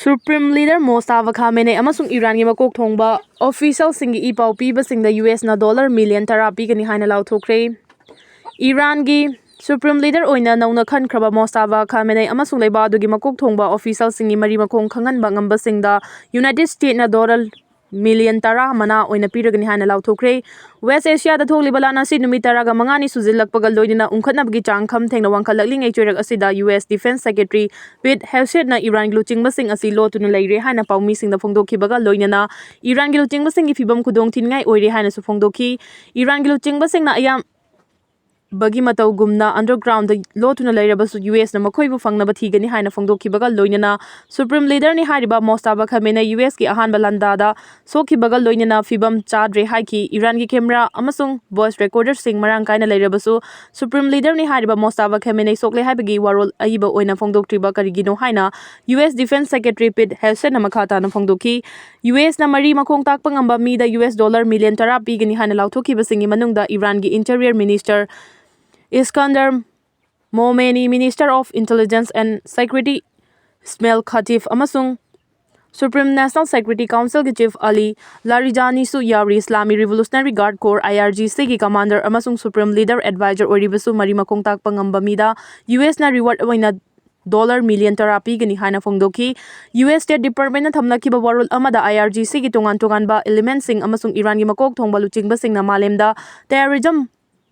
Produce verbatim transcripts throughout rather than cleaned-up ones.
Supreme Leader Mojtaba Khamenei ꯑꯃꯁꯨꯡ ꯏꯔꯥꯟꯒꯤ ꯃꯀꯣꯛ ꯊꯣꯡꯕ ꯑꯣꯐꯤꯁꯤꯌꯦꯜꯁꯤꯡꯒꯤ ꯏ ꯄꯥꯎ ꯄꯤꯕꯁꯤꯡꯗ ꯌꯨ ꯑꯦꯁꯅ ꯗꯣꯂꯔ ꯃꯤꯂꯤꯌꯟ ꯇꯔꯥ ꯄꯤꯒꯅꯤ ꯍꯥꯏꯅ ꯂꯥꯎꯊꯣꯛꯈ꯭ꯔꯦ꯫ ꯏꯔꯥꯟꯒꯤ Supreme Leader ꯑꯣꯏꯅ ꯅꯧꯅ ꯈꯟꯈ꯭ꯔꯕ ꯃꯣꯁꯇꯥꯕꯥ ꯈꯥꯃꯦꯅꯩ ꯑꯃꯁꯨꯡ ꯂꯩꯕꯥꯛ ꯑꯗꯨꯒꯤ ꯃꯀꯣꯛ ꯊꯣꯡꯕ ꯑꯣꯐꯤꯁꯤꯌꯦꯜꯁꯤꯡꯒꯤ ꯃꯔꯤ ꯃꯈꯣꯡ ꯈꯪꯍꯟꯕ ꯉꯝꯕꯁꯤꯡꯗ ꯌꯨꯅꯥꯏꯇꯦꯗ ꯁ꯭ꯇꯦꯠꯅ ꯗꯣꯂꯔ ꯃꯤꯂꯤꯌꯟ ꯇꯔꯥ ꯃꯅꯥ ꯑꯣꯏꯅ ꯄꯤꯔꯒꯅꯤ ꯍꯥꯏꯅ ꯂꯥꯎꯊꯣꯛꯈ꯭ꯔꯦ꯫ ꯋꯦꯁ ꯑꯦꯁꯤꯌꯥꯗ ꯊꯣꯛꯂꯤꯕ ꯂꯥꯟ ꯑꯁꯤ ꯅꯨꯃꯤꯠ ꯇꯔꯥꯒ ꯃꯉꯥꯅꯤ ꯁꯨꯖꯤꯜꯂꯛꯄꯒ ꯂꯣꯏꯅꯅ ꯎꯪꯈꯠꯅꯕꯒꯤ ꯆꯥꯡ ꯈꯝ ꯊꯦꯡꯅ ꯋꯥꯡꯈꯠꯂꯛꯂꯤꯉꯩ ꯆꯩꯔꯛ ꯑꯁꯤꯗ ꯌꯨ ꯑꯦꯁ ꯗꯤꯐꯦꯟꯁ ꯁꯦꯀ꯭ꯔꯦꯇꯔꯤ ꯄꯤꯠ ꯍꯦꯒꯁꯦꯠꯅ ꯏꯔꯥꯟꯒꯤ ꯂꯨꯆꯤꯡꯕꯁꯤꯡ ꯑꯁꯤ ꯂꯣꯠꯇꯨꯅ ꯂꯩꯔꯦ ꯍꯥꯏꯅ ꯄꯥꯎꯃꯤꯁꯤꯡꯗ ꯐꯣꯡꯗꯣꯛꯈꯤꯕꯒ ꯂꯣꯏꯅꯅ ꯏꯔꯥꯟꯒꯤ ꯂꯨꯆꯤꯡꯕꯁꯤꯡꯒꯤ ꯐꯤꯕꯝ ꯈꯨꯗꯣꯡꯊꯤꯅꯤꯡꯉꯥꯏ ꯑꯣꯏꯔꯦ ꯍꯥꯏꯅꯁꯨ ꯐꯣꯡꯗꯣꯛꯈꯤ꯫ ꯏꯔꯥꯟꯒꯤ ꯂꯨꯆꯤꯡꯕꯁꯤꯡꯅ ꯑꯌꯥꯝ ꯕꯒꯤ ꯃꯇꯧꯒꯨꯝꯅ ꯑꯟꯗꯔꯒ꯭ꯔꯥꯎꯟꯗ ꯂꯣꯠꯇꯨꯅ ꯂꯩꯔꯕꯁꯨ ꯌꯨ ꯑꯦꯁꯅ ꯃꯈꯣꯏꯕꯨ ꯐꯪꯅꯕ ꯊꯤꯒꯅꯤ ꯍꯥꯏꯅ ꯐꯣꯡꯗꯣꯛꯈꯤꯕꯒ ꯂꯣꯏꯅꯅ ꯁꯨꯄ꯭ꯔꯤꯝ ꯂꯤꯗꯔꯅꯤ ꯍꯥꯏꯔꯤꯕ ꯃꯣꯁꯇꯥꯕꯥ ꯈꯥꯃꯦꯅꯩ ꯌꯨ ꯑꯦꯁꯀꯤ ꯑꯍꯥꯟꯕ ꯂꯥꯟꯗꯥꯗ ꯁꯣꯛꯈꯤꯕꯒ ꯂꯣꯏꯅꯅ ꯐꯤꯕꯝ ꯆꯥꯗ꯭ꯔꯦ ꯍꯥꯏꯈꯤ꯫ ꯏꯔꯥꯟꯒꯤ ꯀꯦꯃꯦꯔꯥ ꯑꯃꯁꯨꯡ ꯚꯣꯏꯁ ꯔꯦꯀꯣꯔꯗꯔꯁꯤꯡ ꯃꯔꯥꯡ ꯀꯥꯏꯅ ꯂꯩꯔꯕꯁꯨ ꯁꯨꯄ꯭ꯔꯤꯝ ꯂꯤꯗꯔꯅꯤ ꯍꯥꯏꯔꯤꯕ ꯃꯣꯁꯇꯥꯕꯥ ꯈꯥꯃꯦꯅꯩ ꯁꯣꯛꯂꯦ ꯍꯥꯏꯕꯒꯤ ꯋꯥꯔꯣꯜ ꯑꯏꯕ ꯑꯣꯏꯅ ꯐꯣꯡꯗꯣꯛꯇ꯭ꯔꯤꯕ ꯀꯔꯤꯒꯤꯅꯣ ꯍꯥꯏꯅ ꯌꯨ ꯑꯦꯁ ꯗꯤꯐꯦꯟꯁ ꯁꯦꯀ꯭ꯔꯦꯇꯔꯤ ꯄꯤꯠ ꯍꯦꯒꯁꯦꯠꯅ ꯃꯈꯥ ꯇꯥꯅ ꯐꯣꯡꯗꯣꯛꯈꯤ꯫ ꯌꯨ ꯑꯦꯁꯅ ꯃꯔꯤ ꯃꯈꯣꯡ ꯇꯥꯛꯄ ꯉꯝꯕ ꯃꯤꯗ ꯌꯨ ꯑꯦꯁ ꯗꯣꯂꯔ ꯃꯤꯂꯤꯌꯟ ꯇꯔꯥ ꯄꯤꯒꯅꯤ ꯍꯥꯏꯅ ꯂꯥꯎꯊꯣꯛꯈꯤꯕꯁꯤꯡꯒꯤ ꯃꯅꯨꯡꯗ ꯏꯔꯥꯟꯒꯤ interior minister Eskandar Momeni, Minister of Intelligence and Security Esmaeil Khatib ꯑꯃꯁꯨꯡ Supreme National Security Councilꯒꯤ ꯆꯤꯐ ꯑꯂꯤ ꯂꯥꯔꯤꯖꯥꯅꯤꯁꯨ ꯌꯥꯎꯔꯤ꯫ Islamic revolutionary guard corps, I R G ꯁꯤꯒꯤ ꯀꯃꯥꯟꯗꯔ ꯑꯃꯁꯨꯡ ꯁꯨꯄ꯭ꯔꯤꯝ ꯂꯤꯗꯔ ꯑꯦꯗꯚꯥꯏꯖꯔ ꯑꯣꯏꯔꯤꯕꯁꯨ ꯃꯔꯤ ꯃꯈꯣꯡ ꯇꯥꯛꯄ ꯉꯝꯕ ꯃꯤꯗ ꯌꯨ ꯑꯦꯁꯅ ꯔꯤꯋꯥꯔꯗ ꯑꯣꯏꯅ ꯗꯣꯂꯔ ꯃꯤꯂꯤꯌꯟ ꯇꯔꯥ ꯄꯤꯒꯅꯤ ꯍꯥꯏꯅ ꯐꯣꯡꯗꯣꯛꯈꯤ꯫ ꯌꯨ ꯑꯦꯁ ꯁ꯭ꯇꯦꯠ ꯗꯤꯄꯥꯔꯠꯃꯦꯟꯅ ꯊꯝꯂꯛꯈꯤꯕ ꯋꯥꯔꯣꯜ ꯑꯃꯗ ꯑꯥꯏ ꯑꯥꯔ ꯖꯤ ꯁꯤꯒꯤ ꯇꯣꯉꯥꯟ ꯇꯣꯉꯥꯟꯕ ꯏꯂꯤꯃꯦꯟꯁꯤꯡ ꯑꯃꯁꯨꯡ ꯏꯔꯥꯟꯒꯤ ꯃꯀꯣꯛ ꯊꯣꯡꯕ ꯂꯨꯆꯤꯡꯕꯁꯤꯡꯅ ꯃꯥꯂꯦꯝꯗ ꯇꯦꯔꯣꯔꯤꯖꯝ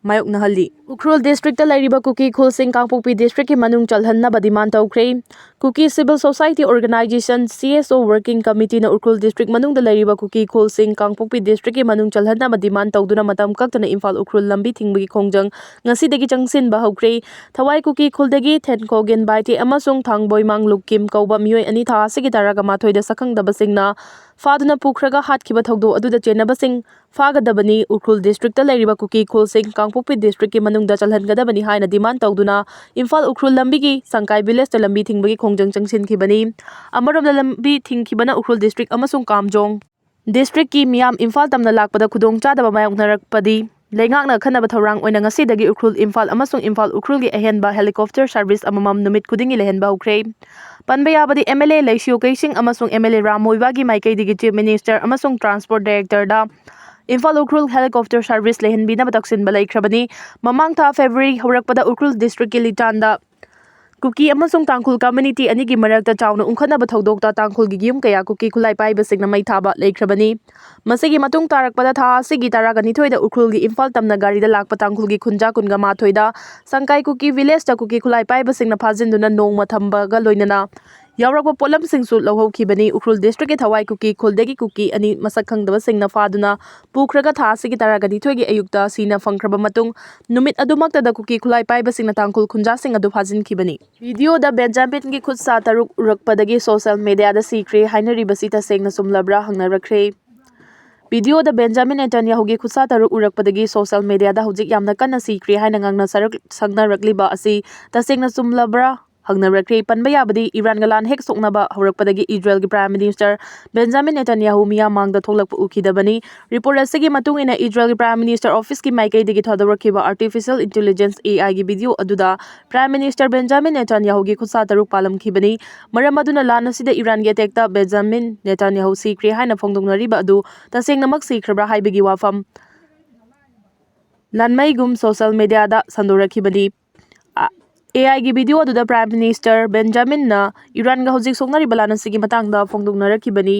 ꯃꯥꯌꯣꯛꯅꯍꯜꯂꯤ꯫ ꯎꯈ꯭ꯔꯨꯜ ꯗꯤꯁꯇ꯭ꯔꯤꯛꯇ ꯂꯩꯔꯤꯕ ꯀꯨꯀꯤ ꯈꯨꯜꯁꯤꯡ ꯀꯥꯡꯄꯣꯛꯄꯤ ꯗꯤꯁꯇ꯭ꯔꯤꯛꯀꯤ ꯃꯅꯨꯡ ꯆꯜꯍꯟꯅꯕ ꯗꯤꯃꯥꯟ ꯇꯧꯈ꯭ꯔꯦ꯫ ꯀꯨꯀꯤ civil society organisation, C S ꯑꯣ, ꯋꯥꯔꯀꯤꯡ ꯀꯃꯤꯇꯤꯅ ꯎꯈ꯭ꯔꯨꯜ ꯗꯤꯁꯇ꯭ꯔꯤꯛ ꯃꯅꯨꯡꯗ ꯂꯩꯔꯤꯕ ꯀꯨꯀꯤ ꯈꯨꯜꯁꯤꯡ ꯀꯥꯡꯄꯣꯛꯄꯤ ꯗꯤꯁꯇ꯭ꯔꯤꯛꯀꯤ ꯃꯅꯨꯡ ꯆꯜꯍꯟꯅꯕ ꯗꯤꯃꯥꯟ ꯇꯧꯗꯨꯅ ꯃꯇꯝ ꯀꯛꯇꯅ ꯏꯝꯐꯥꯜ ꯎꯈ꯭ꯔꯨꯜ ꯂꯝꯕꯤ ꯊꯤꯡꯕꯒꯤ ꯈꯣꯡꯖꯪ ꯉꯁꯤꯗꯒꯤ ꯆꯪꯁꯤꯟꯕ ꯍꯧꯈ꯭ꯔꯦ꯫ ꯊꯋꯥꯏ ꯀꯨꯀꯤ ꯈꯨꯜꯗꯒꯤ ꯊꯦꯟꯈꯣꯒꯦꯟ ꯕꯥꯏꯇꯦ ꯑꯃꯁꯨꯡ ꯊꯥꯡꯕꯣꯏꯃꯥꯡ ꯂꯨꯛꯀꯤꯝ ꯀꯧꯕ ꯃꯤꯑꯣꯏ ꯑꯅꯤ ꯊꯥ ꯑꯁꯤꯒꯤ ꯇꯔꯥꯒ ꯃꯥꯊꯣꯏꯗ ꯁꯛꯈꯪꯗꯕꯁꯤꯡꯅ ꯐꯥꯗꯨꯅ ꯄꯨꯈ꯭ꯔꯒ ꯍꯥꯠꯈꯤꯕ ꯊꯧꯗꯣꯛ ꯑꯗꯨꯗ ꯆꯦꯟꯅꯕꯁꯤꯡ ꯐꯥꯒꯗꯕꯅꯤ꯫ ꯎꯈ꯭ꯔꯨꯜ ꯗꯤꯁꯇ꯭ꯔꯤꯛꯇ ꯂꯩꯔꯤꯕ ꯀꯨꯀꯤ ꯈꯨꯜꯁꯤꯡ ꯀꯥꯡꯄꯣꯛꯄꯤ ꯗꯤꯁꯇ꯭ꯔꯤꯛꯀꯤ ꯃꯅꯨꯡꯗ ꯆꯜꯍꯟꯒꯗꯕꯅꯤ ꯍꯥꯏꯅ ꯗꯤꯃꯥꯟ ꯇꯧꯗꯨꯅ ꯏꯝꯐꯥꯜ ꯎꯈ꯭ꯔꯨꯜ ꯂꯝꯕꯤꯒꯤ ꯁꯪꯀꯥꯏ ꯚꯤꯂꯦꯖꯇ ꯂꯝꯕꯤ ꯊꯤꯡꯕꯒꯤ ꯈꯣꯡꯖꯪ ꯆꯪꯁꯤꯟꯈꯤꯕꯅꯤ꯫ ꯑꯃꯔꯣꯝꯗ ꯂꯝꯕꯤ ꯊꯤꯡꯈꯤꯕꯅ ꯎꯈ꯭ꯔꯨꯜ ꯗꯤꯁꯇ꯭ꯔꯤꯛ ꯑꯃꯁꯨꯡ ꯀꯥꯝꯖꯣꯡ ꯗꯤꯁꯇ꯭ꯔꯤꯛꯀꯤ ꯃꯤꯌꯥꯝ ꯏꯝꯐꯥꯜ ꯇꯝꯅ ꯂꯥꯛꯄꯗ ꯈꯨꯗꯣꯡꯆꯥꯗꯕ ꯃꯥꯌꯣꯛꯅꯔꯛꯄꯗꯤ ꯂꯩꯉꯥꯛꯅ ꯑꯈꯟꯅꯕ ꯊꯧꯔꯥꯡ ꯑꯣꯏꯅ ꯉꯁꯤꯗꯒꯤ ꯎꯈ꯭ꯔꯨꯜ ꯏꯝꯐꯥꯜ ꯑꯃꯁꯨꯡ ꯏꯝꯐꯥꯜ ꯎꯈ꯭ꯔꯨꯜꯒꯤ ꯑꯍꯦꯟꯕ helicopter service ꯑꯃꯃꯝ ꯅꯨꯃꯤꯠ ꯈꯨꯗꯤꯡꯒꯤ ꯂꯩꯍꯟꯕ ꯍꯧꯈ꯭ꯔꯦ꯫ ꯄꯟꯕ ꯌꯥꯕꯗꯤ, MLA ꯂꯩꯁꯤꯌꯨ ꯀꯩꯁꯤꯡ ꯑꯃꯁꯨꯡ MLA ꯔꯥꯝ ꯃꯣꯏꯕꯥꯒꯤ ꯃꯥꯏꯀꯩꯗꯒꯤ Chief Minister ꯑꯃꯁꯨꯡ Transport Directorꯗ Imphal Ukhrul helicopter service ꯂꯩꯍꯟꯕꯤꯅꯕ ꯇꯛꯁꯤꯟꯕ ꯂꯩꯈ꯭ꯔꯕꯅꯤ꯫ ꯃꯃꯥꯡ ꯊꯥ February ꯍꯧꯔꯛꯄꯗ ꯎꯈ꯭ꯔꯨꯜ districtꯀꯤ ꯂꯤꯇꯥꯟꯗ ꯀꯨꯀꯤ ꯑꯃꯁꯨꯡ ꯇꯥꯡꯈꯨꯜ community ꯑꯅꯤꯒꯤ ꯃꯔꯛꯇ ꯆꯥꯎꯅ ꯎꯪꯈꯠꯅꯕ ꯊꯧꯗꯣꯛꯇ ꯇꯥꯡꯈꯨꯜꯒꯤ ꯌꯨꯝ ꯀꯌꯥ ꯀꯨꯀꯤ ꯈꯨꯠꯂꯥꯏ ꯄꯥꯏꯕꯁꯤꯡꯅ ꯃꯩ ꯊꯥꯕ ꯂꯩꯈ꯭ꯔꯕꯅꯤ꯫ ꯃꯁꯤꯒꯤ ꯃꯇꯨꯡ ꯇꯥꯔꯛꯄꯗ ꯊꯥ ꯑꯁꯤꯒꯤ ꯇꯔꯥꯒ ꯅꯤꯊꯣꯏꯗ ꯎꯈ꯭ꯔꯨꯜꯒꯤ ꯏꯝꯐꯥꯜ ꯇꯝꯅ ꯒꯥꯔꯤꯗ ꯂꯥꯛꯄ ꯇꯥꯡꯈꯨꯜꯒꯤ ꯈꯨꯟꯖꯥ ꯀꯨꯟꯒ ꯃꯥꯊꯣꯏꯗ ꯁꯪꯀꯥꯏ ꯀꯨꯀꯤ villageꯇ ꯀꯨꯀꯤ ꯈꯨꯠꯂꯥꯏ ꯄꯥꯏꯕꯁꯤꯡꯅ ꯐꯥꯖꯤꯟꯗꯨꯅ ꯅꯣꯡꯃ ꯊꯝꯕꯒ ꯂꯣꯏꯅꯅ ꯌꯥꯎꯔꯛꯄ ꯄꯣꯠꯂꯝꯁꯤꯡꯁꯨ ꯂꯧꯍꯧꯈꯤꯕꯅꯤ꯫ ꯎꯈ꯭ꯔꯨꯜ districtꯀꯤ ꯊꯋꯥꯏ ꯀꯨꯀꯤ ꯈꯨꯜꯗꯒꯤ ꯀꯨꯀꯤ ꯑꯅꯤ ꯃꯁꯛ ꯈꯪꯗꯕꯁꯤꯡꯅ ꯐꯥꯗꯨꯅ ꯄꯨꯈ꯭ꯔꯒ ꯊꯥ ꯑꯁꯤꯒꯤ ꯇꯔꯥꯒ ꯅꯤꯊꯣꯏꯒꯤ ꯑꯌꯨꯛꯇ ꯁꯤꯅ ꯐꯪꯈ꯭ꯔꯕ ꯃꯇꯨꯡ, ꯅꯨꯃꯤꯠ ꯑꯗꯨꯃꯛꯇꯗ ꯀꯨꯀꯤ ꯈꯨꯠꯂꯥꯏ ꯄꯥꯏꯕꯁꯤꯡꯅ ꯇꯥꯡꯈꯨꯜ ꯈꯨꯟꯖꯥꯁꯤꯡ ꯑꯗꯨ ꯐꯥꯖꯤꯟꯈꯤꯕꯅꯤ꯫ Videoꯗ ꯕꯦꯟꯖꯥꯃꯤꯟꯒꯤ ꯈꯨꯠꯁꯥ ꯇꯔꯨꯛ ꯎꯔꯛꯄꯗꯒꯤ social mediaꯗ ꯁꯤꯈ꯭ꯔꯦ ꯍꯥꯏꯅꯔꯤꯕꯁꯤ ꯇꯁꯦꯡꯅ ꯆꯨꯝꯂꯕ꯭ꯔꯥ ꯍꯪꯅꯔꯛꯈ꯭ꯔꯦ꯫ Videoꯗ ꯕꯦꯟꯖꯥꯃꯤꯟ ꯅꯦꯇꯥꯟꯌꯥꯍꯨꯒꯤ ꯈꯨꯠꯁꯥ ꯇꯔꯨꯛ ꯎꯔꯛꯄꯗꯒꯤ social mediaꯗ ꯍꯧꯖꯤꯛ ꯌꯥꯝꯅ ꯀꯟꯅ ꯁꯤꯈ꯭ꯔꯦ ꯍꯥꯏꯅ ꯉꯥꯡꯅ ꯁꯔꯛ-, ꯁꯛꯅꯔꯛꯂꯤꯕ ꯑꯁꯤ ꯇꯁꯦꯡꯅ ꯆꯨꯝꯂꯕ꯭ꯔꯥ ꯍꯪꯅꯔꯛꯈ꯭ꯔꯦ꯫ ꯄꯟꯕ ꯌꯥꯕꯗꯤ, ꯏꯔꯥꯟꯒ ꯂꯥꯟ ꯍꯦꯛ ꯁꯣꯛꯅꯕ ꯍꯧꯔꯛꯄꯗꯒꯤ ꯏꯖꯔꯦꯜꯒꯤ Prime Minister ꯕꯦꯟꯖꯥꯃꯤꯟ ꯅꯦꯇꯥꯟꯌꯥꯍꯨ ꯃꯤꯌꯥꯝ ꯃꯥꯡꯗ ꯊꯣꯛꯂꯛꯄ ꯎꯈꯤꯗꯕꯅꯤ꯫ Report ꯑꯁꯤꯒꯤ ꯃꯇꯨꯡ ꯏꯟꯅ, ꯏꯖꯔꯦꯜꯒꯤ Prime Minister Officeꯀꯤ ꯃꯥꯏꯀꯩꯗꯒꯤ ꯊꯥꯗꯣꯔꯛꯈꯤꯕ artificial intelligence AIꯒꯤ video ꯑꯗꯨꯗ Prime Minister ꯕꯦꯟꯖꯥꯃꯤꯟ ꯅꯦꯇꯥꯟꯌꯥꯍꯨꯒꯤ ꯈꯨꯠꯁꯥ ꯇꯔꯨꯛ ꯄꯥꯜꯂꯝꯈꯤꯕꯅꯤ꯫ ꯃꯔꯝ ꯑꯗꯨꯅ ꯂꯥꯟ ꯑꯁꯤꯗ ꯏꯔꯥꯟꯒꯤ attackꯇ ꯕꯦꯟꯖꯥꯃꯤꯟ ꯅꯦꯇꯥꯟꯌꯥꯍꯨ ꯁꯤꯈ꯭ꯔꯦ ꯍꯥꯏꯅ ꯐꯣꯡꯗꯣꯛꯅꯔꯤꯕ ꯑꯗꯨ ꯇꯁꯦꯡꯅꯃꯛ ꯁꯤꯈ꯭ꯔꯕ꯭ꯔꯥ ꯍꯥꯏꯕꯒꯤ ꯋꯥꯐꯝ ꯂꯥꯟꯃꯩꯒꯨꯝ social mediaꯗ ꯁꯟꯗꯣꯔꯛꯈꯤꯕꯅꯤ꯫ ꯑ, AIꯒꯤ video ꯑꯗꯨꯗ Prime Minister ꯕꯦꯟꯖꯥꯃꯤꯟꯅ ꯏꯔꯥꯟꯒ ꯍꯧꯖꯤꯛ ꯁꯣꯛꯅꯔꯤꯕ ꯂꯥꯟ ꯑꯁꯤꯒꯤ ꯃꯇꯥꯡꯗ ꯐꯣꯡꯗꯣꯛꯅꯔꯛꯈꯤꯕꯅꯤ꯫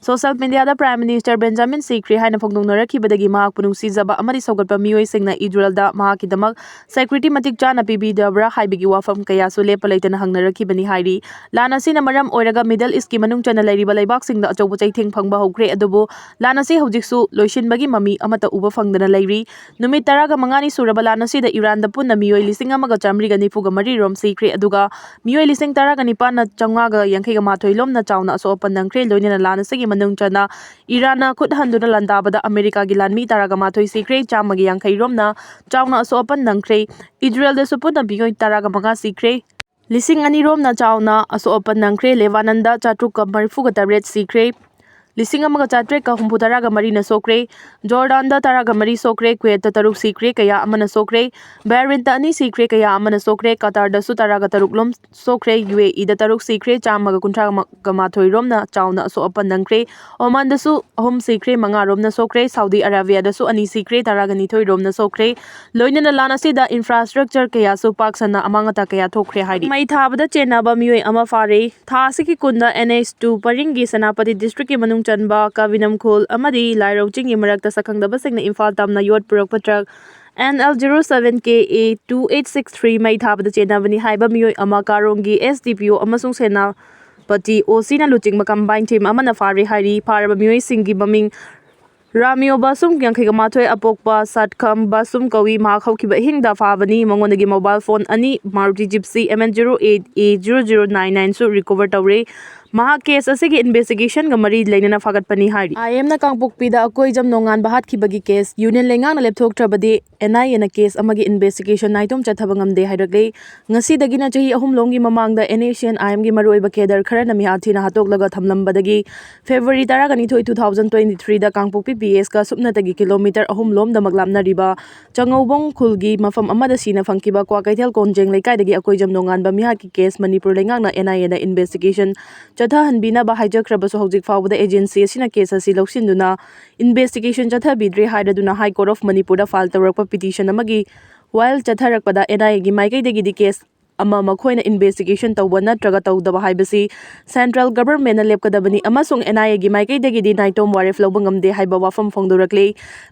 Social mediaꯗ Prime Minister ꯕꯦꯟꯖꯥꯃꯤꯟ ꯁꯤꯈ꯭ꯔꯦ ꯍꯥꯏꯅ ꯐꯣꯡꯗꯣꯛꯅꯔꯛꯈꯤꯕꯗꯒꯤ ꯃꯍꯥꯛꯄꯨ ꯅꯨꯡꯁꯤꯖꯕ ꯑꯃꯗꯤ ꯁꯧꯒꯠꯄ ꯃꯤꯑꯣꯏꯁꯤꯡꯅ ꯏꯖꯔꯦꯜꯗ ꯃꯍꯥꯛꯀꯤꯗꯃꯛ security ꯃꯇꯤꯛ ꯆꯥꯅ ꯄꯤꯕꯤꯗꯕ꯭ꯔꯥ ꯍꯥꯏꯕꯒꯤ ꯋꯥꯐꯝ ꯀꯌꯥꯁꯨ ꯂꯦꯞꯄ ꯂꯩꯇꯅ ꯍꯪꯅꯔꯛꯈꯤꯕꯅꯤ ꯍꯥꯏꯔꯤ꯫ ꯂꯥꯟ ꯑꯁꯤꯅ ꯃꯔꯝ ꯑꯣꯏꯔꯒ Middle Eastꯀꯤ ꯃꯅꯨꯡ ꯆꯟꯅ ꯂꯩꯔꯤꯕ ꯂꯩꯕꯥꯛꯁꯤꯡꯗ ꯑꯆꯧꯕ ꯆꯩꯊꯦꯡ ꯐꯪꯕ ꯍꯧꯈ꯭ꯔꯦ, ꯑꯗꯨꯕꯨ ꯂꯥꯟ ꯑꯁꯤ ꯍꯧꯖꯤꯛꯁꯨ ꯂꯣꯏꯁꯤꯟꯕꯒꯤ ꯃꯃꯤ ꯑꯃꯠꯇ ꯎꯕ ꯐꯪꯗꯅ ꯂꯩꯔꯤ꯫ ꯅꯨꯃꯤꯠ ꯇꯔꯥꯒ ꯃꯉꯥꯅꯤ ꯁꯨꯔꯕ ꯂꯥꯟ ꯑꯁꯤꯗ ꯏꯔꯥꯟꯗ ꯄꯨꯟꯅ ꯃꯤꯑꯣꯏ ꯂꯤꯁꯤꯡ ꯑꯃꯒ ꯆꯥꯃꯔꯤꯒ ꯅꯤꯐꯨꯒ ꯃꯔꯤ ꯔꯣꯝ ꯁꯤꯈ꯭ꯔꯦ, ꯑꯗꯨꯒ ꯃꯤꯑꯣꯏ ꯂꯤꯁꯤꯡ ꯇꯔꯥꯒ ꯅꯤꯄꯥꯟꯅ ꯆꯥꯝꯃꯉꯥꯒ ꯌꯥꯡꯈꯩꯒ ꯃꯥꯊꯣꯏ ꯂꯣꯝꯅ ꯆꯥꯎꯅ ꯑꯁꯣꯛ ꯑꯄꯟ ꯅꯪꯈ꯭ꯔꯦ꯫ ꯂꯣꯏꯅꯅ ꯂꯥꯟ ꯑꯁꯤꯒꯤ ꯃꯅꯨꯡ ꯆꯟꯅ ꯏꯔꯥꯟꯅ ꯈꯨꯠ ꯍꯟꯗꯨꯅ ꯂꯥꯟꯗꯥꯕꯗ ꯑꯃꯦꯔꯤꯀꯥꯒꯤ ꯂꯥꯟꯃꯤ ꯇꯔꯥꯒ ꯃꯥꯊꯣꯏ ꯁꯤꯈ꯭ꯔꯦ, ꯆꯥꯝꯃꯒ ꯌꯥꯡꯈꯩ ꯔꯣꯝꯅ ꯆꯥꯎꯅ ꯑꯁꯣꯛ ꯑꯄꯟ ꯅꯪꯈ꯭ꯔꯦ꯫ ꯏꯖꯔꯦꯜꯗꯁꯨ ꯄꯨꯟꯅ ꯃꯤꯑꯣꯏ ꯇꯔꯥꯒ ꯃꯉꯥ ꯁꯤꯈ꯭ꯔꯦ, ꯂꯤꯁꯤꯡ ꯑꯅꯤ ꯔꯣꯝꯅ ꯆꯥꯎꯅ ꯑꯁꯣꯛ ꯑꯄꯟ ꯅꯪꯈ꯭ꯔꯦ꯫ ꯂꯦꯕꯥꯅꯟꯗ ꯆꯥꯇ꯭ꯔꯨꯛꯀ ꯃꯔꯤꯐꯨꯒ ꯇꯔꯦꯠ ꯁꯤꯈ꯭ꯔꯦ꯫ ꯂꯤꯁꯤꯡ ꯑꯃꯒ ꯆꯥꯇ꯭ꯔꯦꯠꯀ ꯍꯨꯝꯐꯨ ꯇꯔꯥꯒ ꯃꯔꯤꯅ ꯁꯣꯛꯈ꯭ꯔꯦ꯫ ꯖꯣꯔꯗꯥꯟꯗ ꯇꯔꯥꯒ ꯃꯔꯤ ꯁꯣꯛꯈ꯭ꯔꯦ꯫ ꯀꯨꯋꯦꯠꯇ ꯇꯔꯨꯛ ꯁꯤꯈ꯭ꯔꯦ, ꯀꯌꯥ ꯑꯃꯅ ꯁꯣꯛꯈ꯭ꯔꯦ꯫ ꯕꯍꯔꯤꯟꯗ ꯑꯅꯤ ꯁꯤꯈ꯭ꯔꯦ, ꯀꯌꯥ ꯑꯃꯅ ꯁꯣꯛꯈ꯭ꯔꯦ꯫ ꯀꯇꯥꯔꯗꯁꯨ ꯇꯔꯥꯒ ꯇꯔꯨꯛ ꯂꯣꯝ ꯁꯣꯛꯈ꯭ꯔꯦ꯫ ꯌꯨ ꯑꯦ ꯏꯗ ꯇꯔꯨꯛ ꯁꯤꯈ꯭ꯔꯦ, ꯆꯥꯝꯃꯒ ꯀꯨꯟꯊ꯭ꯔꯥ ꯃꯥꯊꯣꯏ ꯔꯣꯝꯅ ꯆꯥꯎꯅ ꯑꯁꯣꯛ ꯑꯄꯟ ꯅꯪꯈ꯭ꯔꯦ꯫ ꯑꯣꯃꯥꯟꯗꯁꯨ ꯑꯍꯨꯝ ꯁꯤꯈ꯭ꯔꯦ, ꯃꯉꯥ ꯔꯣꯝꯅ ꯁꯣꯛꯈ꯭ꯔꯦ꯫ ꯁꯥꯎꯗꯤ ꯑꯔꯥꯕꯤꯌꯥꯗꯁꯨ ꯑꯅꯤ ꯁꯤꯈ꯭ꯔꯦ, ꯇꯔꯥꯒ ꯅꯤꯊꯣꯏ ꯔꯣꯝꯅ ꯁꯣꯛꯈ꯭ꯔꯦ꯫ ꯂꯣꯏꯅꯅ ꯂꯥꯟ ꯑꯁꯤꯗ infrastructure ꯀꯌꯥꯁꯨ ꯄꯥꯛ ꯁꯟꯅ ꯑꯃꯥꯡ ꯑꯇꯥ ꯀꯌꯥ ꯊꯣꯛꯈ꯭ꯔꯦ ꯍꯥꯏꯔꯤ꯫ ꯃꯩ ꯊꯥꯕꯗ ꯆꯦꯟꯅꯕ ꯃꯤꯑꯣꯏ ꯑꯃ ꯐꯥꯔꯦ꯫ ꯊꯥ ꯑꯁꯤꯒꯤ ꯀꯨꯟꯗ N H two ꯄꯔꯤꯡꯒꯤ Senapati district ꯀꯤ ꯃꯅꯨꯡ ꯆꯟꯕ ꯀꯕꯤꯅꯝ ꯈꯨꯜ ꯑꯃꯗꯤ ꯂꯥꯏꯔꯧ ꯆꯤꯡꯒꯤ ꯃꯔꯛꯇ ꯁꯛꯈꯪꯗꯕꯁꯤꯡꯅ ꯏꯝꯐꯥꯜ ꯇꯝꯅ ꯌꯣꯠ ꯄꯨꯔꯛꯄ truck N L zero seven K A two eight six three ꯃꯩ ꯊꯥꯕꯗ ꯆꯦꯟꯅꯕꯅꯤ ꯍꯥꯏꯕ ꯃꯤꯑꯣꯏ ꯑꯃ ꯀꯥꯔꯣꯡꯒꯤ S D P O ꯑꯃꯁꯨꯡ ꯁꯦꯅꯥꯄꯇꯤ O C ꯅ ꯂꯨꯆꯤꯡꯕ combine team ꯑꯃꯅ ꯐꯥꯔꯦ ꯍꯥꯏꯔꯤ꯫ ꯐꯥꯔꯕ ꯃꯤꯑꯣꯏꯁꯤꯡꯒꯤ ꯃꯃꯤꯡ ꯔꯥꯃꯤꯌꯣ ꯕꯥꯁꯨꯝ, ꯌꯥꯡꯈꯩꯒ ꯃꯥꯊꯣꯏ, ꯑꯄꯣꯛꯄ ꯁꯠꯈꯝ ꯕꯥꯁꯨꯝ ꯀꯧꯏ꯫ ꯃꯍꯥꯛ ꯍꯧꯈꯤꯕ ꯑꯍꯤꯡꯗ ꯐꯥꯕꯅꯤ꯫ ꯃꯉꯣꯟꯗꯒꯤ mobile phone ꯑꯅꯤ, Maruti Gypsy M N zero eight A zero zero nine nine ꯁꯨ recover ꯇꯧꯔꯦ꯫ ꯃꯍꯥꯛ case ꯑꯁꯤꯒꯤ investigation ꯒ ꯃꯔꯤ ꯂꯩꯅꯅ ꯐꯥꯒꯠꯄꯅꯤ ꯍꯥꯏꯔꯤ꯫ I M ꯅ ꯀꯥꯡꯄꯣꯛꯄꯤꯗ ꯑꯀꯣꯏꯖꯝ ꯅꯣꯡꯉꯥꯟꯕ ꯍꯥꯠꯈꯤꯕꯒꯤ case union ꯂꯩꯉꯥꯛꯅ ꯂꯦꯞꯊꯣꯛꯇ꯭ꯔꯕꯗꯤ N I A ꯅ case ꯑꯃꯒꯤ investigation ꯅꯥꯏꯇꯣꯝ ꯆꯠꯊꯕ ꯉꯝꯗꯦ ꯍꯥꯏꯔꯛꯂꯦ꯫ ꯉꯁꯤꯗꯒꯤꯅ ꯆꯍꯤ ꯑꯍꯨꯝ ꯂꯣꯝꯒꯤ ꯃꯃꯥꯡꯗ N S C N I M ꯒꯤ ꯃꯔꯨꯑꯣꯏꯕ cadre ꯈꯔꯅ ꯃꯤꯍꯥꯠ ꯊꯤꯅ ꯍꯥꯠꯇꯣꯛꯂꯒ ꯊꯝꯂꯝꯕꯗꯒꯤ February ꯇꯔꯥꯒ ꯅꯤꯊꯣꯏ, two thousand twenty three ꯗ ꯀꯥꯡꯄꯣꯛꯄꯤ P S ꯀ ꯁꯨꯞꯅꯇꯒꯤ kilometre ꯑꯍꯨꯝ ꯂꯣꯝꯗꯃꯛ ꯂꯥꯞꯅꯔꯤꯕ ꯆꯉꯧꯕꯣꯡ ꯈꯨꯜꯒꯤ ꯃꯐꯝ ꯑꯃꯗ ꯁꯤꯅ ꯐꯪꯈꯤꯕ ꯀ꯭ꯋꯥꯀꯩꯊꯦꯜ ꯀꯣꯟꯖꯦꯡ ꯂꯩꯀꯥꯏꯗꯒꯤ ꯑꯀꯣꯏꯖꯝ ꯅꯣꯡꯉꯥꯟꯕ ꯃꯤꯍꯥꯠꯀꯤ case ꯃꯅꯤꯄꯨꯔ ꯂꯩꯉꯥꯛꯅ N I A the investigation ꯆꯠꯊꯍꯟꯕꯤꯅꯕ ꯍꯥꯏꯖꯈ꯭ꯔꯕꯁꯨ ꯍꯧꯖꯤꯛ ꯐꯥꯎꯕꯗ agency ꯑꯁꯤꯅ case ꯑꯁꯤ ꯂꯧꯁꯤꯟꯗꯨꯅ investigation ꯆꯠꯊꯕꯤꯗ꯭ꯔꯦ ꯍꯥꯏꯔꯗꯨꯅ High Court of ꯃꯅꯤꯄꯨꯔꯗ file ꯇꯧꯔꯛꯄ petition ꯑꯃꯒꯤ while ꯆꯠꯊꯔꯛꯄꯗ N I A ꯒꯤ ꯃꯥꯏꯀꯩꯗꯒꯤꯗꯤ case ꯑꯃ ꯃꯈꯣꯏꯅ investigation ꯇꯧꯕ ꯅꯠꯇ꯭ꯔꯒ ꯇꯧꯗꯕ ꯍꯥꯏꯕꯁꯤ central government ꯅ ꯂꯦꯞꯀꯗꯕꯅꯤ ꯑꯃꯁꯨꯡ N I A ꯒꯤ ꯃꯥꯏꯀꯩꯗꯒꯤꯗꯤ ꯅꯥꯏꯇꯣꯝ ꯋꯥꯔꯦꯞ ꯂꯧꯕ ꯉꯝꯗꯦ ꯍꯥꯏꯕ ꯋꯥꯐꯝ ꯐꯣꯡꯗꯣꯔꯛꯂꯤ꯫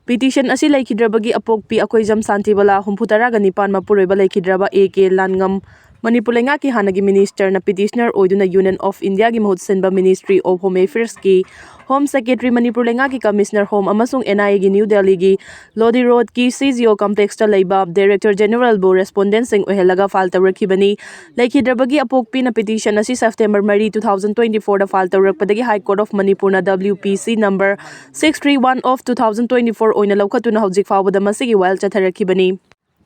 Petition ꯑꯁꯤ ꯂꯩꯈꯤꯗ꯭ꯔꯕꯒꯤ ꯑꯄꯣꯛꯄꯤ ꯑꯀꯣꯏꯖꯝ ꯁꯥꯟꯇꯤꯕꯂꯥ, ꯍꯨꯝꯐꯨ ꯇꯔꯥꯒ ꯅꯤꯄꯥꯟ, ꯃꯄꯨꯔꯣꯏꯕ ꯂꯩꯈꯤꯗ꯭ꯔꯕ A K ꯂꯥꯟꯉꯝ, ꯃꯅꯤꯄꯨꯔ ꯂꯩꯉꯥꯛꯀꯤ ꯍꯥꯟꯅꯒꯤ minister ꯅ petitioner ꯑꯣꯏꯗꯨꯅ Union of India ꯒꯤ ꯃꯍꯨꯠ ꯁꯤꯟꯕ Ministry of Home Affairs ꯀꯤ Home Secretary, ꯃꯅꯤꯄꯨꯔ ꯂꯩꯉꯥꯛꯀꯤ Commissioner Home ꯑꯃꯁꯨꯡ N I A ꯒꯤ New Delhi ꯒꯤ Lodi Road ꯀꯤ C G O complex ꯇ ꯂꯩꯕ Director General ꯕꯨ respondent ꯁꯤꯡ ꯑꯣꯏꯍꯜꯂꯒ file ꯇꯧꯔꯛꯈꯤꯕꯅꯤ꯫ ꯂꯩꯈꯤꯗ꯭ꯔꯕꯒꯤ ꯑꯄꯣꯛꯄꯤꯅ petition ꯑꯁꯤ September ꯃꯔꯤ, two thousand twenty four the file ꯇꯧꯔꯛꯄꯗꯒꯤ High Court of ꯃꯅꯤꯄꯨꯔꯅ W P C number six three one of two thousand twenty four ꯑꯣꯏꯅ ꯂꯧꯈꯠꯇꯨꯅ ꯍꯧꯖꯤꯛ ꯐꯥꯎꯕꯗ ꯃꯁꯤꯒꯤ while ꯆꯠꯊꯔꯛꯈꯤꯕꯅꯤ꯫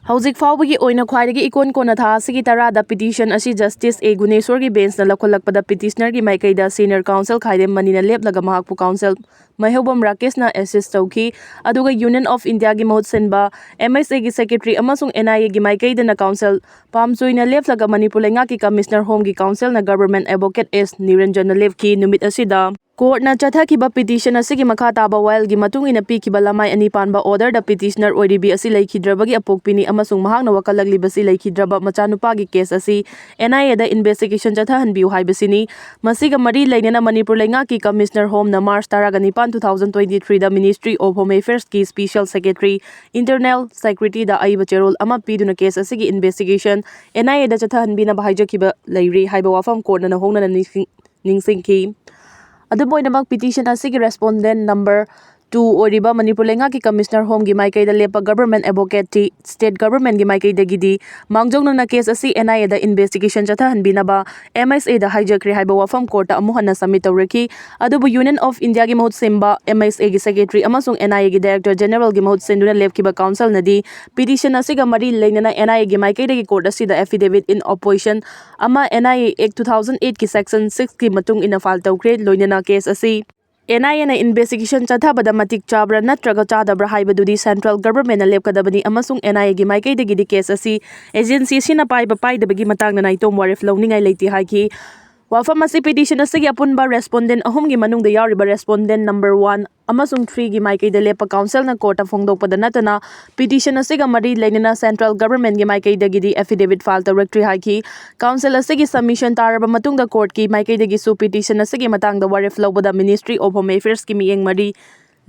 ꯍꯧꯖꯤꯛ ꯐꯥꯎꯕꯒꯤ ꯑꯣꯏꯅ ꯈ꯭ꯋꯥꯏꯗꯒꯤ ꯏꯀꯣꯟ ꯀꯣꯟꯅ ꯊꯥ ꯑꯁꯤꯒꯤ ꯇꯔꯥꯗ petition ꯑꯁꯤ Justice A ꯒꯨꯅꯦꯁꯣꯔꯒꯤ benchꯅ ꯂꯧꯈꯠꯂꯛꯄꯗ petitionerꯒꯤ ꯃꯥꯏꯀꯩꯗ senior counsel ꯈꯥꯏꯗꯦꯝ ꯃꯅꯤꯅ ꯂꯦꯞꯂꯒ ꯃꯍꯥꯛꯄꯨ counsel ꯃꯩꯍꯧꯕꯝ ꯔꯥꯀꯦꯁꯅ assist ꯇꯧꯈꯤ꯫ ꯑꯗꯨꯒ Union of Indiaꯒꯤ ꯃꯍꯨꯠ ꯁꯤꯟꯕ M S Aꯒꯤ secretary ꯑꯃꯁꯨꯡ N I Aꯒꯤ ꯃꯥꯏꯀꯩꯗꯅ counsel ꯄꯥꯝꯆꯣꯏꯅ ꯂꯦꯞꯂꯒ ꯃꯅꯤꯄꯨꯔ ꯂꯩꯉꯥꯛꯀꯤ commissioner homeꯒꯤ counselꯅ government advocate S ꯅꯤꯔꯟꯖꯟꯅ ꯂꯦꯞꯈꯤ꯫ ꯅꯨꯃꯤꯠ ꯑꯁꯤꯗ courtꯅ ꯆꯠꯊꯈꯤꯕ petition ꯑꯁꯤꯒꯤ ꯃꯈꯥ ꯇꯥꯕ ꯋꯥꯌꯦꯜꯒꯤ ꯃꯇꯨꯡ ꯏꯟꯅ ꯄꯤꯈꯤꯕ ꯂꯃꯥꯏ ꯑꯅꯤ ꯄꯥꯟꯕ orderꯗ petitioner ꯑꯣꯏꯔꯤꯕꯤ ꯑꯁꯤ ꯂꯩꯈꯤꯗ꯭ꯔꯕꯒꯤ ꯑꯄꯣꯛꯄꯤꯅꯤ ꯑꯃꯁꯨꯡ ꯃꯍꯥꯛꯅ ꯋꯥꯀꯠꯂꯛꯂꯤꯕꯁꯤ ꯂꯩꯈꯤꯗ꯭ꯔꯕ ꯃꯆꯥꯅꯨꯄꯥꯒꯤ case ꯑꯁꯤ N I Aꯗ investigation ꯆꯠꯊꯍꯟꯕꯤꯌꯨ ꯍꯥꯏꯕꯁꯤꯅꯤ꯫ ꯃꯁꯤꯒ ꯃꯔꯤ ꯂꯩꯅꯅ ꯃꯅꯤꯄꯨꯔ ꯂꯩꯉꯥꯛꯀꯤ commissioner homeꯅ March ꯇꯔꯥꯅꯤꯄꯥꯟ, two thousand twenty threeꯗ Ministry of Home Affairsꯀꯤ special secretary, internal securityꯗ ꯑꯏꯕ ꯆꯦꯔꯣꯜ ꯑꯃ ꯄꯤꯗꯨꯅ case ꯑꯁꯤꯒꯤ investigation N I Aꯗ ꯆꯠꯊꯍꯟꯕꯤꯅꯕ ꯍꯥꯏꯖꯈꯤꯕ ꯂꯩꯔꯤ ꯍꯥꯏꯕ ꯋꯥꯐꯝ courtꯅ ꯅꯧꯍꯧꯅꯅ ꯅꯤꯡꯁꯤꯡ-, ꯅꯤꯡꯁꯤꯡꯈꯤ꯫ ꯑꯗꯨꯝ ꯑꯣꯏꯅꯃꯛ petition ꯑꯁꯤꯒꯤ respondent number two ꯑꯣꯏꯔꯤꯕ ꯃꯅꯤꯄꯨꯔ ꯂꯩꯉꯥꯛꯀꯤ commissioner homeꯒꯤ ꯃꯥꯏꯀꯩꯗ ꯂꯦꯞꯄ government advocateꯇꯤ state governmentꯒꯤ ꯃꯥꯏꯀꯩꯗꯒꯤꯗꯤ ꯃꯥꯡꯖꯧꯅꯅ case ꯑꯁꯤ N I Aꯗ investigation ꯆꯠꯊꯍꯟꯕꯤꯅꯕ M S Aꯗ ꯍꯥꯏꯖꯈ꯭ꯔꯦ ꯍꯥꯏꯕ ꯋꯥꯐꯝ courtꯇ ꯑꯃꯨꯛ ꯍꯟꯅ submit ꯇꯧꯔꯛꯈꯤ꯫ ꯑꯗꯨꯕꯨ Union of Indiaꯒꯤ ꯃꯍꯨꯠ ꯁꯤꯟꯕ M S Aꯒꯤ secretary ꯑꯃꯁꯨꯡ N I Aꯒꯤ director generalꯒꯤ ꯃꯍꯨꯠ ꯁꯤꯟꯗꯨꯅ ꯂꯦꯞꯈꯤꯕ counselꯅꯗꯤ petition ꯑꯁꯤꯒ ꯃꯔꯤ ꯂꯩꯅꯅ N I Aꯒꯤ ꯃꯥꯏꯀꯩꯗꯒꯤ court ꯑꯁꯤꯗ affidavit in opposition ꯑꯃ N I A Act two thousand eightꯀꯤ section sixꯀꯤ ꯃꯇꯨꯡ ꯏꯟꯅ file ꯇꯧꯈ꯭ꯔꯦ꯫ ꯂꯣꯏꯅꯅ case ꯑꯁꯤ N I Aꯅ investigation ꯆꯠꯊꯕꯗ ꯃꯇꯤꯛ ꯆꯥꯕ꯭ꯔꯥ ꯅꯠꯇ꯭ꯔꯒ ꯆꯥꯗꯕ꯭ꯔꯥ ꯍꯥꯏꯕꯗꯨꯗꯤ central governmentꯅ ꯂꯦꯞꯀꯗꯕꯅꯤ ꯑꯃꯁꯨꯡ N I Aꯒꯤ ꯃꯥꯏꯀꯩꯗꯒꯤꯗꯤ case ꯑꯁꯤ agency ꯑꯁꯤꯅ ꯄꯥꯏꯕ ꯄꯥꯏꯗꯕꯒꯤ ꯃꯇꯥꯡꯗ ꯅꯥꯏꯇꯣꯝ ꯋꯥꯔꯦꯞ ꯂꯧꯅꯤꯡꯉꯥꯏ ꯂꯩꯇꯦ ꯍꯥꯏꯈꯤ꯫ ꯋꯥꯐꯝ ꯑꯁꯤ petition ꯑꯁꯤꯒꯤ ꯑꯄꯨꯟꯕ respondent ꯑꯍꯨꯝꯒꯤ ꯃꯅꯨꯡꯗ ꯌꯥꯎꯔꯤꯕ respondent number one ꯑꯃꯁꯨꯡ threeꯒꯤ ꯃꯥꯏꯀꯩꯗ ꯂꯦꯞꯄ counselꯅ courtꯇ ꯐꯣꯡꯗꯣꯛꯄꯗ ꯅꯠꯇꯅ petition ꯑꯁꯤꯒ ꯃꯔꯤ ꯂꯩꯅꯅ central governmentꯒꯤ ꯃꯥꯏꯀꯩꯗꯒꯤꯗꯤ affidavit file ꯇꯧꯔꯛꯇ꯭ꯔꯤ ꯍꯥꯏꯈꯤ꯫ Counsel ꯑꯁꯤꯒꯤ submission ꯇꯥꯔꯕ ꯃꯇꯨꯡꯗ courtꯀꯤ ꯃꯥꯏꯀꯩꯗꯒꯤꯁꯨ petition ꯑꯁꯤꯒꯤ ꯃꯇꯥꯡꯗ ꯋꯥꯔꯦꯞ ꯂꯧꯕꯗ Ministry of Home Affairsꯀꯤ ꯃꯤꯠꯌꯦꯡ ꯃꯔꯤ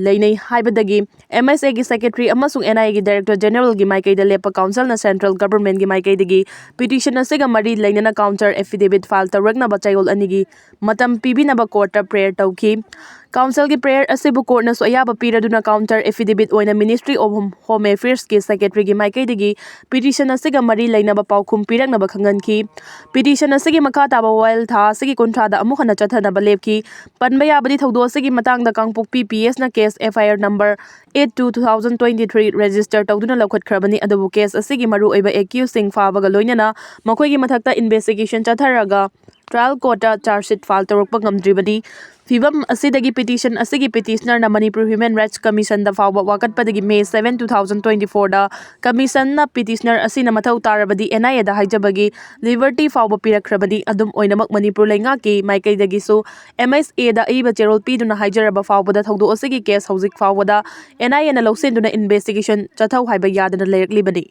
ꯂꯩꯅꯩ ꯍꯥꯏꯕꯗꯒꯤ M S Aꯒꯤ secretary ꯑꯃꯁꯨꯡ N I Aꯒꯤ director generalꯒꯤ ꯃꯥꯏꯀꯩꯗ ꯂꯦꯞꯄ counselꯅ central governmentꯒꯤ ꯃꯥꯏꯀꯩꯗꯒꯤ petition ꯑꯁꯤꯒ ꯃꯔꯤ ꯂꯩꯅꯅ counter affidavit file ꯇꯧꯔꯛꯅꯕ ꯆꯌꯣꯜ ꯑꯅꯤꯒꯤ ꯃꯇꯝ ꯄꯤꯕꯤꯅꯕ courtꯇ prayer ꯇꯧꯈꯤ꯫ Counselꯒꯤ prayer ꯑꯁꯤꯕꯨ courtꯅꯁꯨ ꯑꯌꯥꯕ ꯄꯤꯔꯗꯨꯅ counter affidavit ꯑꯣꯏꯅ Ministry of Home, Home Affairsꯀꯤ secretaryꯒꯤ ꯃꯥꯏꯀꯩꯗꯒꯤ petition ꯑꯁꯤꯒ ꯃꯔꯤ ꯂꯩꯅꯕ ꯄꯥꯎꯈꯨꯝ ꯄꯤꯔꯛꯅꯕ ꯈꯪꯍꯟꯈꯤ꯫ Petition ꯑꯁꯤꯒꯤ ꯃꯈꯥ ꯇꯥꯕ ꯋꯥꯌꯦꯜ ꯊꯥ ꯑꯁꯤꯒꯤ ꯀꯨꯟꯊ꯭ꯔꯥꯗ ꯑꯃꯨꯛ ꯍꯟꯅ ꯆꯠꯊꯅꯕ ꯂꯦꯞꯈꯤ꯫ ꯄꯟꯕ ꯌꯥꯕꯗꯤ ꯊꯧꯗꯣꯛ ꯑꯁꯤꯒꯤ ꯃꯇꯥꯡꯗ ꯀꯥꯡꯄꯣꯛꯄꯤ P Sꯅ case F I R number eight two two thousand twenty three register ꯇꯧꯗꯨꯅ ꯂꯧꯈꯠꯈ꯭ꯔꯕꯅꯤ꯫ ꯑꯗꯨꯕꯨ ꯀꯦꯁ ꯑꯁꯤꯒꯤ ꯃꯔꯨꯑꯣꯏꯕ ꯑꯦꯀ꯭ꯌꯨꯁꯁꯤꯡ ꯐꯥꯕꯒ ꯂꯣꯏꯅꯅ ꯃꯈꯣꯏꯒꯤ ꯃꯊꯛꯇ ꯏꯟꯚꯦꯁꯇꯤꯒꯦꯁꯟ ꯆꯠꯊꯔꯒ ꯇ꯭ꯔꯥꯏꯌꯦꯜ ꯀꯣꯔꯠꯇ ꯆꯥꯔꯖ ꯁꯤꯠ ꯐꯥꯏꯜ ꯇꯧꯔꯛꯄ ꯉꯝꯗ꯭ꯔꯤꯕꯅꯤ꯫ ꯐꯤꯕꯝ ꯑꯁꯤꯗꯒꯤ ꯄꯤꯇꯤꯁꯟ ꯑꯁꯤꯒꯤ ꯄꯤꯇꯤꯁꯅꯔꯅ ꯃꯅꯤꯄꯨꯔ ꯍ꯭ꯌꯨꯃꯦꯟ ꯔꯥꯏꯠꯁ ꯀꯃꯤꯁꯟꯗ ꯐꯥꯎꯕ ꯋꯥꯀꯠꯄꯗꯒꯤ ꯃꯦ ꯁꯚꯦꯟ, ꯇꯨ ꯊꯥꯎꯖꯟ ꯇ꯭ꯋꯦꯟꯇꯤ ꯐꯣꯔꯗ ꯀꯃꯤꯁꯟꯅ ꯄꯤꯇꯤꯁꯅꯔ ꯑꯁꯤꯅ ꯃꯊꯧ ꯇꯥꯔꯕꯗꯤ ꯑꯦꯟ ꯑꯥꯏ ꯑꯦꯗ ꯍꯥꯏꯖꯕꯒꯤ ꯂꯤꯕꯔꯇꯤ ꯐꯥꯎꯕ ꯄꯤꯔꯛꯈ꯭ꯔꯕꯅꯤ꯫ ꯑꯗꯨꯝ ꯑꯣꯏꯅꯃꯛ, ꯃꯅꯤꯄꯨꯔ ꯂꯩꯉꯥꯛꯀꯤ ꯃꯥꯏꯀꯩꯗꯒꯤꯁꯨ ꯑꯦꯝ ꯑꯦꯁ ꯑꯦꯗ ꯑꯏꯕ ꯆꯦꯔꯣꯜ ꯄꯤꯗꯨꯅ ꯍꯥꯏꯖꯔꯕ ꯐꯥꯎꯕꯗ ꯊꯧꯗꯣꯛ ꯑꯁꯤꯒꯤ ꯀꯦꯁ ꯍꯧꯖꯤꯛ ꯐꯥꯎꯕꯗ ꯑꯦꯟ ꯑꯥꯏ ꯑꯦꯅ ꯂꯧꯁꯤꯟꯗꯨꯅ ꯏꯟꯚꯦꯁꯇꯤꯒꯦꯁꯟ ꯆꯠꯊꯧ ꯍꯥꯏꯕ ꯌꯥꯗꯅ ꯂꯩꯔꯛꯂꯤꯕꯅꯤ꯫